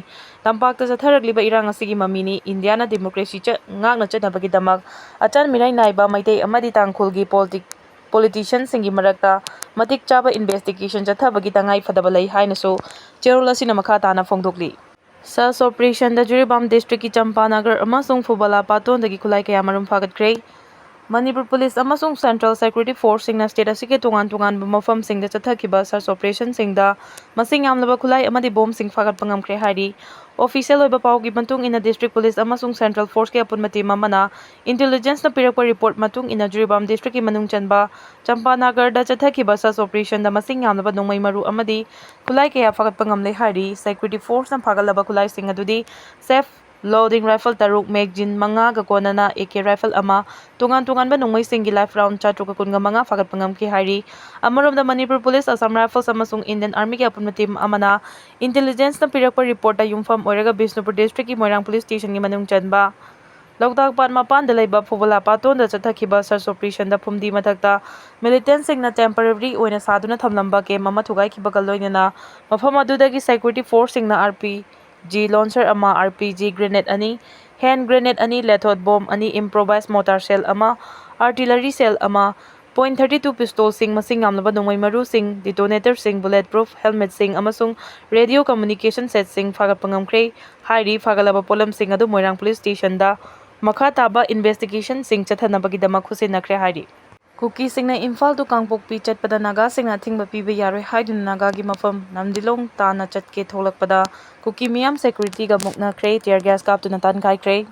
ꯇꯝꯄꯥꯛꯇ ꯆꯠꯊꯔꯛꯂꯤꯕ ꯏꯔꯥꯡ ꯑꯁꯤꯒꯤ ꯃꯃꯤꯅꯤ꯫ ꯏꯟꯗꯤꯌꯥꯅ democracy ꯆ-, ꯉꯥꯛꯅ ꯆꯠꯅꯕꯒꯤꯗꯃꯛ ꯑꯆꯥꯟ ꯃꯤꯔꯥꯏ ꯅꯥꯏꯕ ꯃꯩꯇꯩ ꯑꯃꯗꯤ ꯇꯥꯡꯈꯨꯜꯒꯤ politi-, politicianꯁꯤꯡꯒꯤ ꯃꯔꯛꯇ ꯃꯇꯤꯛ ꯆꯥꯕ investigation ꯆꯠꯊꯕꯒꯤ ꯇꯉꯥꯏ ꯐꯗꯕ ꯂꯩ ꯍꯥꯏꯅꯁꯨ ꯆꯦꯔꯣꯜ ꯑꯁꯤꯅ ꯃꯈꯥ ꯇꯥꯅ ꯐꯣꯡꯗꯣꯛꯂꯤ꯫ Search operationꯗ ꯖꯤꯔꯤꯕꯥꯝ districtꯀꯤ ꯆꯝꯄꯥꯅꯒꯔ ꯑꯃꯁꯨꯡ ꯐꯨꯕꯂꯥ ꯄꯥꯇꯣꯟꯗꯒꯤ ꯈꯨꯠꯂꯥꯏ ꯀꯌꯥ ꯃꯔꯨꯝ ꯐꯥꯒꯠꯈ꯭ꯔꯦ꯫ ꯃꯅꯤꯄꯨꯔ police ꯑꯃꯁꯨꯡ central security forceꯁꯤꯡꯅ state ꯑꯁꯤꯒꯤ ꯇꯣꯉꯥꯟ ꯇꯣꯉꯥꯟꯕ ꯃꯐꯝꯁꯤꯡꯗ ꯆꯠꯊꯈꯤꯕ search operationꯁꯤꯡꯗ ꯃꯁꯤꯡ ꯌꯥꯝꯂꯕ ꯈꯨꯠꯂꯥꯏ ꯑꯃꯗꯤ ꯕꯣꯝꯁꯤꯡ ꯐꯥꯒꯠꯄ ꯉꯝꯈ꯭ꯔꯦ ꯍꯥꯏꯔꯤ꯫ Official ꯑꯣꯏꯕ ꯄꯥꯎꯒꯤ ꯃꯇꯨꯡ ꯏꯟꯅ, district police ꯑꯃꯁꯨꯡ central forceꯀꯤ ꯑꯄꯨꯟꯕ team ꯑꯃꯅ intelligenceꯅ ꯄꯤꯔꯛꯄ report ꯃꯇꯨꯡ ꯏꯟꯅ, ꯖꯤꯔꯤꯕꯥꯝ districtꯀꯤ ꯃꯅꯨꯡ ꯆꯟꯕ ꯆꯝꯄꯥꯅꯒꯔꯗ ꯆꯠꯊꯈꯤꯕ search operationꯗ ꯃꯁꯤꯡ ꯌꯥꯝꯂꯕ ꯅꯣꯡꯃꯩ ꯃꯔꯨ ꯑꯃꯗꯤ ꯈꯨꯠꯂꯥꯏ ꯀꯌꯥ ꯐꯥꯒꯠꯄ ꯉꯝꯂꯦ ꯍꯥꯏꯔꯤ꯫ Security forceꯅ ꯐꯥꯒꯠꯂꯕ ꯈꯨꯠꯂꯥꯏꯁꯤꯡ ꯑꯗꯨꯗꯤ self loading rifle ꯇꯔꯨꯛ, magazine ꯃꯉꯥꯒ ꯀꯣꯟꯅꯅ A K rifle ꯑꯃ, ꯇꯣꯉꯥꯟ ꯇꯣꯉꯥꯟꯕ ꯅꯣꯡꯃꯩꯁꯤꯡꯒꯤ live round ꯆꯥꯇ꯭ꯔꯨꯛꯀ ꯀꯨꯟꯒ ꯃꯉꯥ ꯐꯥꯒꯠꯄ ꯉꯝꯈꯤ ꯍꯥꯏꯔꯤ꯫ ꯑꯃꯔꯣꯝꯗ ꯃꯅꯤꯄꯨꯔ ꯄꯨꯂꯤꯁ, Assam Rifles ꯑꯃꯁꯨꯡ Indian Armyꯒꯤ ꯑꯄꯨꯟꯕ team ꯑꯃꯅ intelligenceꯅ ꯄꯤꯔꯛꯄ reportꯇ ꯌꯨꯝꯐꯝ ꯑꯣꯏꯔꯒ ꯕꯤꯁꯅꯨꯄꯨꯔ districtꯀꯤ ꯃꯣꯏꯔꯥꯡ police stationꯒꯤ ꯃꯅꯨꯡ ꯆꯟꯕ ꯂꯣꯛꯇꯥꯛ ꯄꯥꯠ ꯃꯄꯥꯟꯗ ꯂꯩꯕ ꯐꯨꯕꯂꯥ ꯄꯥꯇꯣꯟꯗ ꯆꯠꯊꯈꯤꯕ search operationꯗ ꯐꯨꯝꯗꯤ ꯃꯊꯛꯇ militantꯁꯤꯡꯅ temporary ꯑꯣꯏꯅ ꯁꯥꯗꯨꯅ ꯊꯝꯂꯝꯕ camp ꯑꯃ ꯊꯨꯒꯥꯏꯈꯤꯕꯒ ꯂꯣꯏꯅꯅ ꯃꯐꯝ ꯑꯗꯨꯗꯒꯤ security forceꯁꯤꯡꯅ R P G launcher ꯑꯃ, R P G grenade ꯑꯅꯤ, hand grenade ꯑꯅꯤ, lethal bomb ꯑꯅꯤ, improvised mortar shell ꯑꯃ, artillery shell ꯑꯃ, point thirty two pistolꯁꯤꯡ, ꯃꯁꯤꯡ ꯌꯥꯝꯂꯕ ꯅꯣꯡꯃꯩ ꯃꯔꯨꯁꯤꯡ, detonatorꯁꯤꯡ, bulletproof helmetꯁꯤꯡ ꯑꯃꯁꯨꯡ radio communication setꯁꯤꯡ ꯐꯥꯒꯠꯄ ꯉꯝꯈ꯭ꯔꯦ ꯍꯥꯏꯔꯤ꯫ ꯐꯥꯒꯠꯂꯕ ꯄꯣꯠꯂꯝꯁꯤꯡ ꯑꯗꯨ ꯃꯣꯏꯔꯥꯡ police stationꯗ ꯃꯈꯥ ꯇꯥꯕ investigationꯁꯤꯡ ꯆꯠꯊꯅꯕꯒꯤꯗꯃꯛ ꯈꯨꯠꯁꯤꯟꯅꯈ꯭ꯔꯦ ꯍꯥꯏꯔꯤ꯫ ꯀꯨꯀꯤꯁꯤꯡꯅ ꯏꯝꯐꯥꯜ to ꯀꯥꯡꯄꯣꯛꯄꯤ ꯆꯠꯄꯗ ꯅꯥꯒꯥꯁꯤꯡꯅ ꯑꯊꯤꯡꯕ ꯄꯤꯕ ꯌꯥꯔꯣꯏ ꯍꯥꯏꯗꯨꯅ ꯅꯥꯒꯥꯒꯤ ꯃꯐꯝ ꯅꯝꯗꯤꯂꯣꯡ ꯇꯥꯟꯅ ꯆꯠꯀꯦ ꯊꯣꯛꯂꯛꯄꯗ ꯀꯨꯀꯤ ꯃꯤꯌꯥꯝ securityꯒ ꯃꯨꯛꯅꯈ꯭ꯔꯦ, tear gas ꯀꯥꯞꯇꯨꯅ ꯇꯥꯟꯈꯥꯏꯈ꯭ꯔꯦ꯫